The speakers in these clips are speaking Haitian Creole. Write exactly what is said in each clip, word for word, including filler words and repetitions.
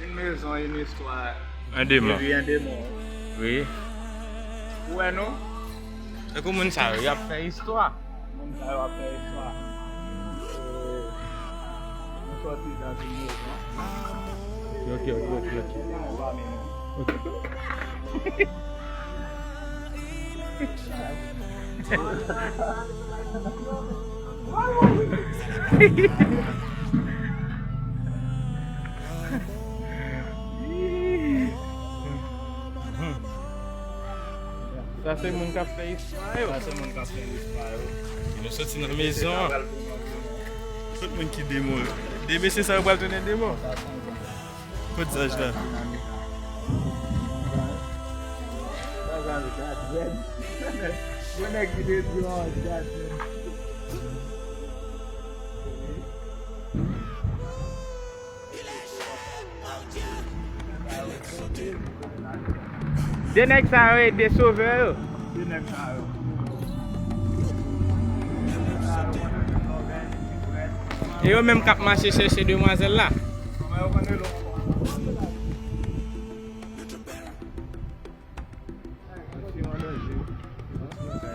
Une maison, une histoire. Un démon. Et puis un démon. Wi. Ou wè nou? Tankou moun sa yo, y ap fè istwa. Moun sa yo ap fè istwa. Euh, nou sòti dans une maison. Ok, ok, ok, ok. Yon démon pami nou. Ok. Sa se moun k ap fè istwa yo. Sa se moun k ap fè istwa yo. Nou soti nan mezon an. Tout moun ki demon. De mesye sa yo pral tounen demon. Kot zaj la? Yon nèg ki te di yon jazz. De nèg sa yo e de sovè yo. De nèg sa yo. E yo menm k ap mache chèche demwazèl la.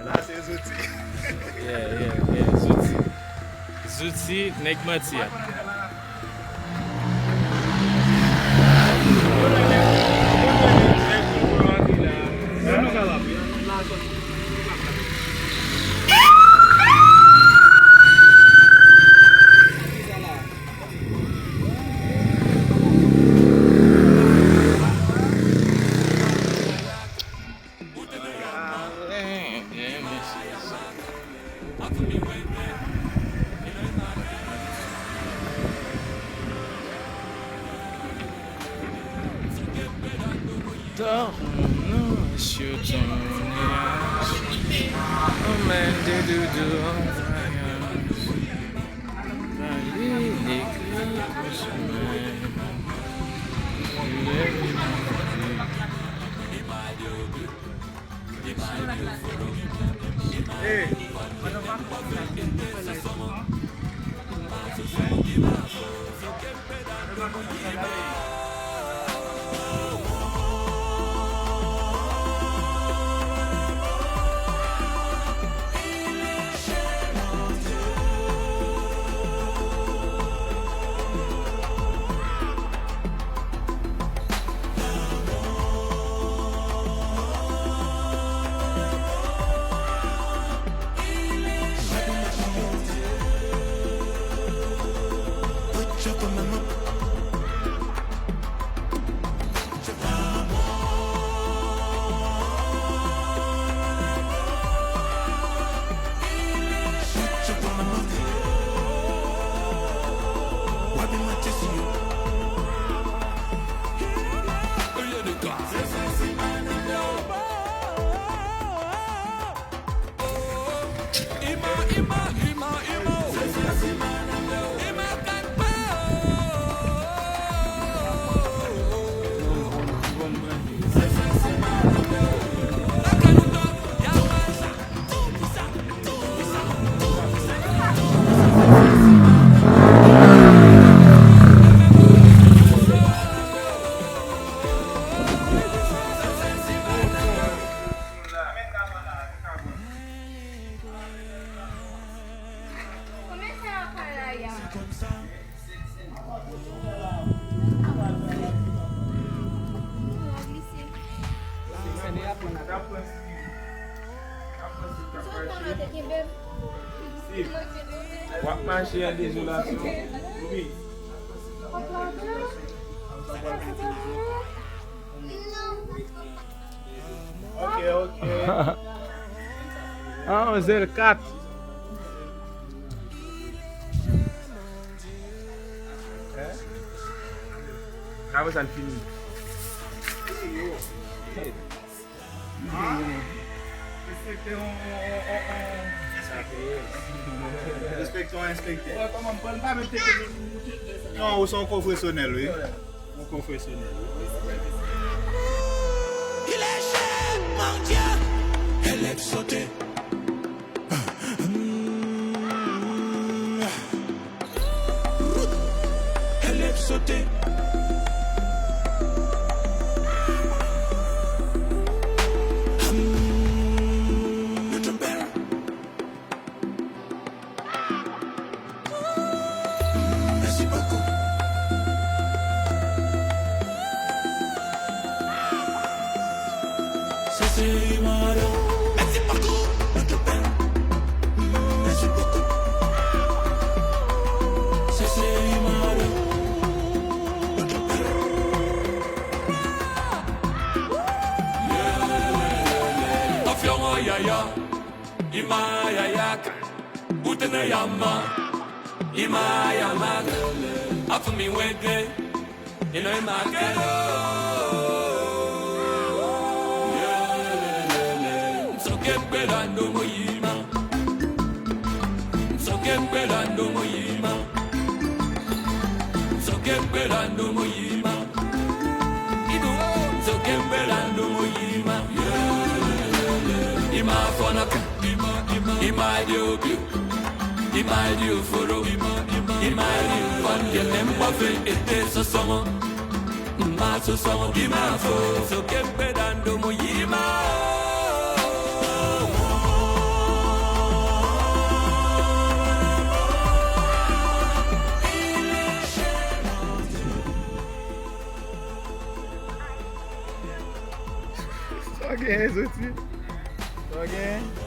La se Zouti. Yeah, yeah, yeah, Zouti. Zouti, nèg manti a. Dormons sur ton nuage, emmène des doudous en voyage. Paris, l'éclat au sommeil. W ap mache an dezolasyon. Ok, ok. Ah, zèl kat. Apre sa, l fini. Respekte yon, yon, yon, yon, yon. Respekte yon enspektè. Non, ou se yon pwofesyonèl, wi. Yon pwofesyonèl, wi. sote. Mèsi bokou. Sa se Imara. Mèsi bokou. Mèsi bokou. Sa se Imara. Afyon yaya. Ima yaya. Utene yama. Ima yama. Afumi wege. Ino ima kero. Soke mbela no mo yima. Soke mbela no mo yima. Soke mbela no mo yima. Idu. Soke mbela no mo yima. Ima fona. Ima, ima, ima de obi. Ima di ufuru, ima di ufan, yelem wafe ete sosomo. Ima sosomo, ima fo. Soke pedando mo ima. Sa gen, soti. Sa gen.